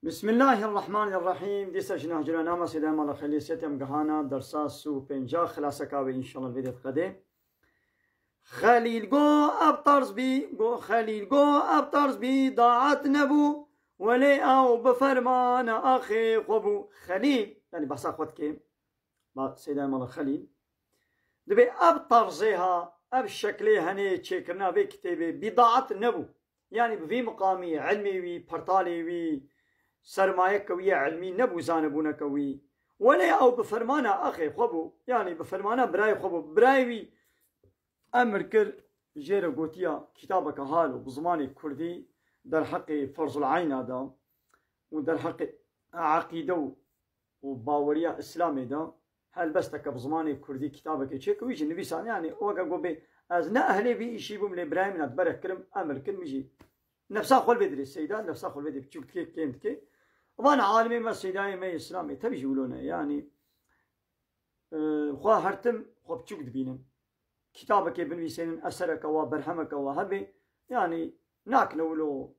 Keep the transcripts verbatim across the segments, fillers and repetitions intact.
Bismillahirrahmanirrahîm. Dîsa ji Nehcul Enama Seydayê Mala Xelîl sêtem gihana dersa sî û pênca, xilaseka wê înşallah vê dê diqedê. Xelîl go ev tarz bî, go Xelîl go ev tarz bî, daet nebû, welê ew bi fermana axê xwe bû. Xelîl, yanî behsa xwe dike, ba Seydayê Mala Xelîl. Dibê ev tarzê ha, ev şeklê henê çêkirina vê kitêbê bîdaet nebû. Yanî bi vî miqamî, ilmê wî, pertalê wî, sermayeke wî ya ilmî nebû, zanebûneke wî. Welê ew bi fermana axê xwe bû, yanî bi fermana birayê xwe bû. Birayê wî emir kir, jê re gotiya kitabeke halo bi zimanê kurdî derheqê ferzul eyna de û derheqê eqîde û û baweriya Îslamê de helbesteke bi zimanê kurdî kitabekê çêkir, wî jî nivîsand. Yanî weke ku bê ez ne ehlê vî îşî bûm, lê birayê min hat, berek kirim, emir kirim, wî jî nefsa xwe li vê dirê seyda, nefsa xwe li vê dirê biçûk dike, kêm dike. Van alimê me, seydayê me Îslamê, tevî jî wilo ne. Yanî, e, xwe her tim xwe biçûk dibînin. Kitabekê binivîsênin, esereke wa, berhemeke wa hebe, yanî nakine wilo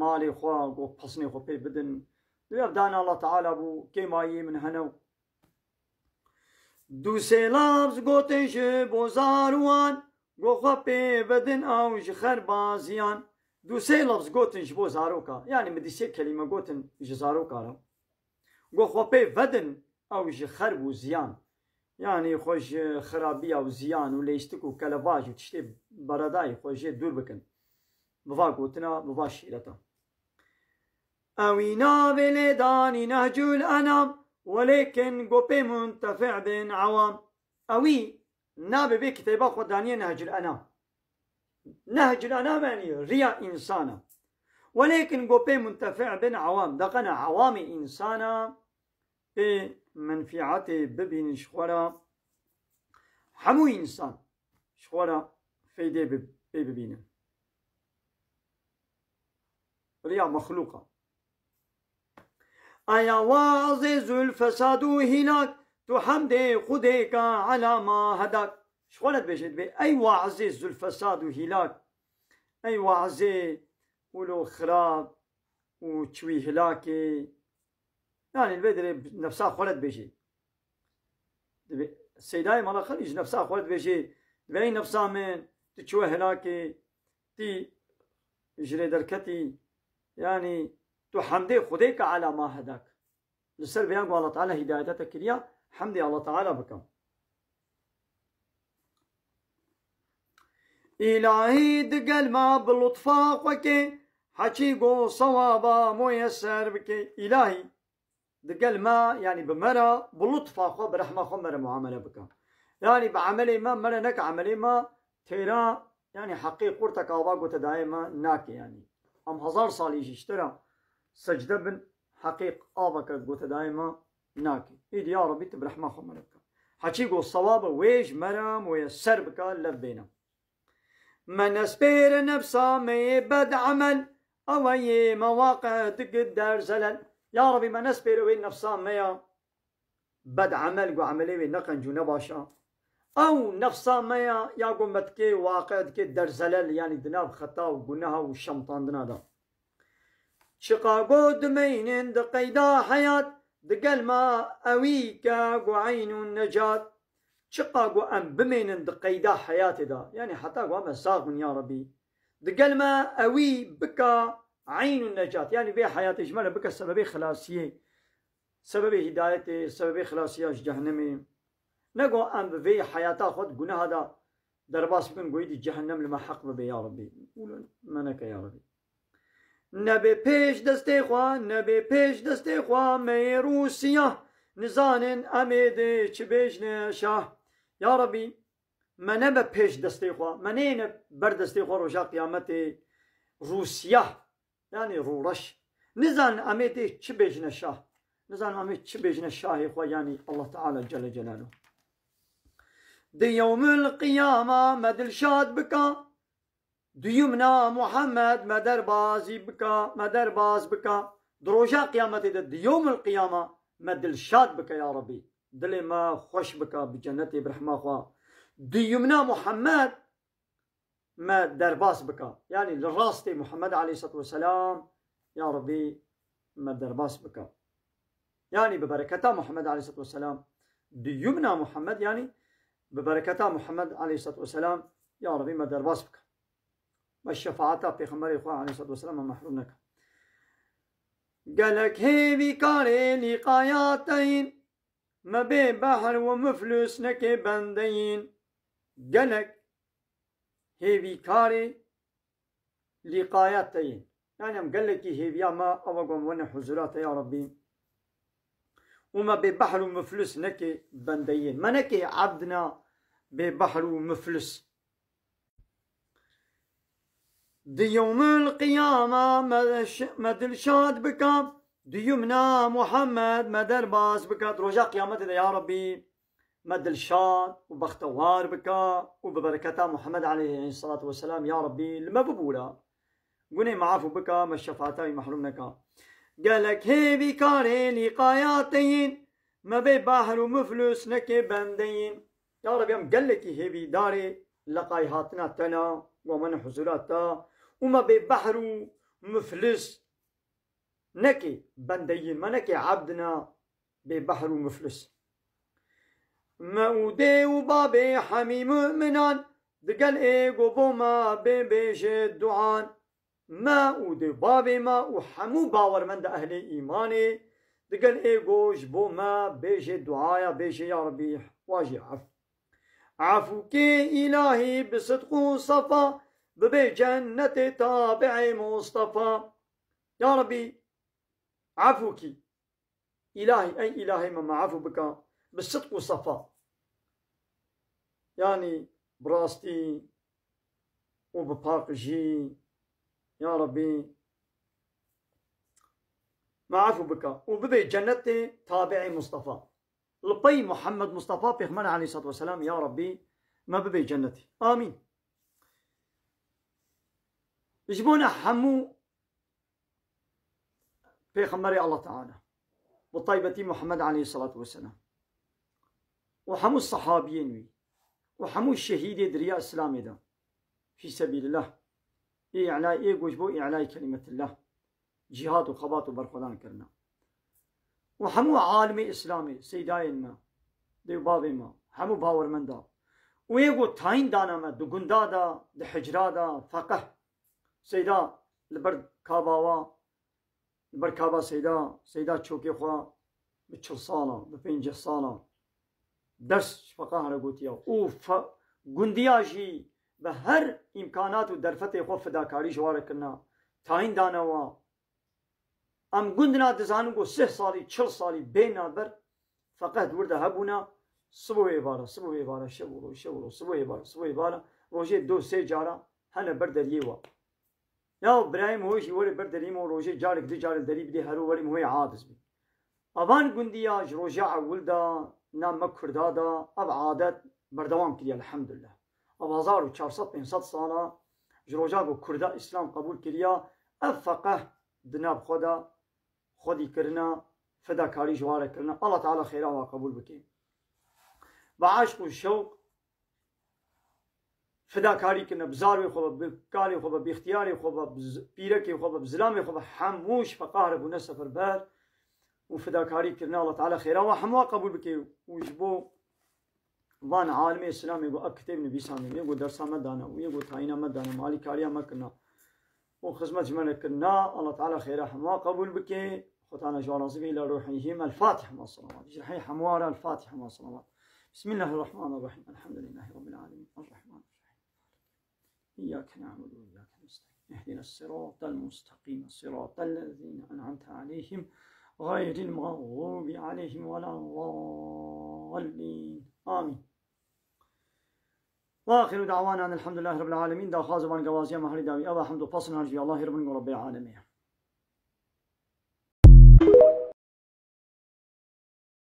malê xwe, go pesnê xwe pê bidin. Dibê ev dana Allah Teala bû, kêmayiyê min hene. Du sê lafz gotin ji bo zarûwan, go xwe pê bidin ew ji xerba ziyan. Du sê lafz gotin ji bo zaroka. Yanî min du sê kelîme gotin ji zaroka re. Go xwe pê vedin ew ji xerb û ziyan. Yanî xwe ji xirabiya û ziyan û lêstik û kelebaş û tiştê beredayî xwe jê dûr bikin. Bi va gotina, bi va şîreta. Ewî navê lê danî Nehcul Enam, welêkin go pê muntefi bin ewam. Ewî navê vê kitêba xwe daniye Nehcul Enam. Nehcul Enam yanî riya însana. Welêkin go pê muntefi bin ewam. Deqene ewamê însana pê menfîetê bibînin ji xwe re. Hemû însan ji xwe re feydê bi-, pê bibînin. Riya mexlûqa. Eya waazê zul fesad û hîlak, tu hemdê Xwedê ke ela ma hedak. Ji xwe re dibêje, dibê, ey waazê zul fesad û hîlak. Ey waazê wilo xirab û çûyî hilakê. Yanî li vê dirê nefsa xwe re dibêje. Dibê, seydayê Mala Xelîl ji nefsa xwe re dibêje, dibê, ey nefsa min, tu çûye hilakê, tî ji rê derketî, yanî tu hemdê Xwedê ke ela ma hedak. Li ser vêyan ku Allah Teala hîdayeta te kiriya, hemdê Allah Teala bike. Îlahî digel me bi lutfa xwe ke, heçî go sewaba moyeser bike. Îlahî digel me, yanî bi me re, bi lutfa xwe, bi rehma xwe me re muamele bike. Yanî bi emelê me, me re neke emelê me têra, yanî heqê qurteke ava gote dayê me nake yanî. Em hezar salî jî ji te re secde bin, heqê aveke gote dayê me nake. Îdî ya Rebî tu bi rehma xwe me re bike. Heçî go sewabe wê ji me re moyeser bike, lev bêne. Me nespêre nefsa me yê bed emel, ewe yê me waqe dike derzelel. Ya Rebî me nespêre wê nefsa me ya bed emel, ku emelê wê ne qenc û ne baş a. Ew nefsa me ya, ya ku me dike waqe dike derzelel, yanî di nav xeta û guneha û şemtandina de. Çiqa ku dimeynin di qeyda heyat, digel me ewî ke ku eyn û necat. Çiqa ku em bimeynin di qeyda heyatê de, yanî heta ku em sax bin ya Rebî, digel me ewî bika eyn û necat, yanî vê heyatê ji me re bike sebebê xilasiyê, sebebê hîdayetê, sebebê xilasiya ji cehennemê. Ne ku em bi vê heyata xwe di guneha de derbas bikin, goyî di cehennem li me heq bibe ya Rebî. Wilo me neke ya Rebî. Nebê pêş destê xwe, nebê pêş destê xwe, me yê rû siyah. Nizanin em ê dê çi bêjne şah. Ya Rebî, me nebe pêş destê xwe, me neyne ber destê xwe roja qiyametê rû siyah, yanî rûreş. Nizanin em ê dê çi bêjne şah. Nizanin em ê çi bêjne şahê xwe, yanî Allah Teala Celle Celaluhu. Di yewmil qiyama me dilşad bika, Diyumna Muhammed me derbazî bika, me derbaz bika. Di roja qiyametê de, di yewmil qiyama me dilşad bike ya Rebî. Dilê me xweş bika bi cennetê, bi rehma xwe. Diyumna Muhammed me derbaz bika. Yanî li rastê Muhammed aleyhisselatu vesselam, ya Rebî, me derbas bike. Yanî bi bereketa Muhammed aleyhissalatu vesselam, diyumna Muhammed, yanî bi bereketa Muhammed aleyhissalatu vesselam, ya Rabî me derbas bike. Me şefaeta Pêxemberê xwe aleyhissalatu vesselam me mehrum neke. Gelek hêvî karê lîqaya te yîn, me bê behr û muflis neke bende yîn. Gelek hêvî karê lîqaya te yîn. Yanî em gelekî hêviya me, ew e ku em wene huzura te ya Rabbî. Û me bê behr û muflis neke bende yîn. Me neke ebdna bê behr û muflis. Di yewmil qiyama me ş-, me dilşad bika, diyumna Muhammed me derbas bika. Di roja qiyametê de ya Rabbî me dilşad û bextewar bika û bi bereketa Muhammed aleyhissalatu vesselam ya Rabbî li me bibûra. Gunê me efû bika, me şefaeta wî mehrum neka. Gelek hêvî karê lîqaya te yîn, me bê behr û muflis neke bende yîn. Ya Rabbî em gelekî hêvîdarê leqay hatina te ne, û me ne huzura te, û me bê behr û muflis neke bende yîn, me neke ebdna bê behr û muflis. Me û dê û babê hemî mu'minan, digel ê go bo me bê bêje duan. Me û dê û babê me û hemû bawermenda ehlê îmanê, digel ê go ji bo me bêje duaya, bêje ya Rabbî wa jî ef-, efû kê îlahî bi sidq û sefa, bibê cennetê tabi'ê Mustafa. Ya Rabbî, efû kî. Îlahî, ey îlahê me, me efû bika bi sidq û sefa. Yanî bi rastî û bi paqijî, ya Rabbî, me efû bika û bibê cennetê tabi'ê Mustafa. Li pey Muhammed Mustafa Pêxember aleyhissalatu vesselam, ya Rabbî, me bibê cennetê. Amîn. Ji bona hemû Pêxemberê Allah Teala, bi taybetî Muhammed aleyhissalatu vesselam, û hemû sehabiyên wî, û hemû şehîdê di riya Îslamê de, fî sebîlillah, ê îlay, ê go ji bo îlay kelîmetillah, cîhad û xebat û berxwedan kirine. Û hemû alimê Îslamê, seydayên me, dê û bavê me, hemû bawermenda. Û ê go tayîn dana me, di gunda de, di hicra de, feqeh, seyda li ber kava wa, li ber kava seyda, seyda çokê xwe bi çil sala, bi pêncî sala ders ji feqeh re gotiya. Û fe-, gundiya jî bi her îmkanat û derfetê xwe fidakarî ji wa re kirina. Tayîn dane wa. Em gund na dizanin ku sih salî, çil salî bê navber, feqeh di wir de hebûna, sibo êvara, sibo êvara, şev û roj, şev û roj, sibo êvara, sibo êvara, rojê do sê cara hene ber deriyê wa. Ya birayê min ho jî were ber deriyê min, rojê carek di carek derî bidê, hero werê min ho yê adiz bî. Avan gundiya ji roja ewil de, na me Kurda de, ev adet berdewam kiriye, elhamdulillah. Ev hezar û çar sed pênc sed sala ji roja ku Kurda Îslam qebûl kiriya, ev feqeh di nav xwe de xwedî kirina, fedakarî ji wan re kirina. Allah Teala xêra wan qebûl bike. Bi eşq û şewq fedakarî kirine, bi zarvê xwe be, bi kalê xwe be, bi îxtiyarê xwe be, bi z-, pîrekê xwe be, bi zilamê xwe be, hemû ji feqeh re bûne seferber û fedakarî kirine. Allah Teala xêra wan hemû qebûl bike û ji bo van alimê Îslamê ku ev kitêb nivîsandin, yê ku dersa me dane û yê ku tayîna me dane, malîkariya me kirina û xizmet ji me re kirina, Allah Teala xêra hema qebûl bike. Xwetana ji wan razî be, îla ruhîhim. El Fatiha ma salavat. Ji rihê hemû re El Fatiha ma salavat. Bismillahirrahmanirrahim. Elhamdülillahi Rabbil alemin. Errahmanirrahim. إياك نعبد وإياك نستعين. اهدنا الصراط المستقيم. صراط الذين أنعمت عليهم غير المغضوب عليهم ولا الضالين. آمين. وآخر دعوانا أن الحمد لله رب العالمين. Daxwaz û bangewaziya me herî dawî ev e, hemd û pesn her ji Allahê Rabbê û Rebbê alemê ye.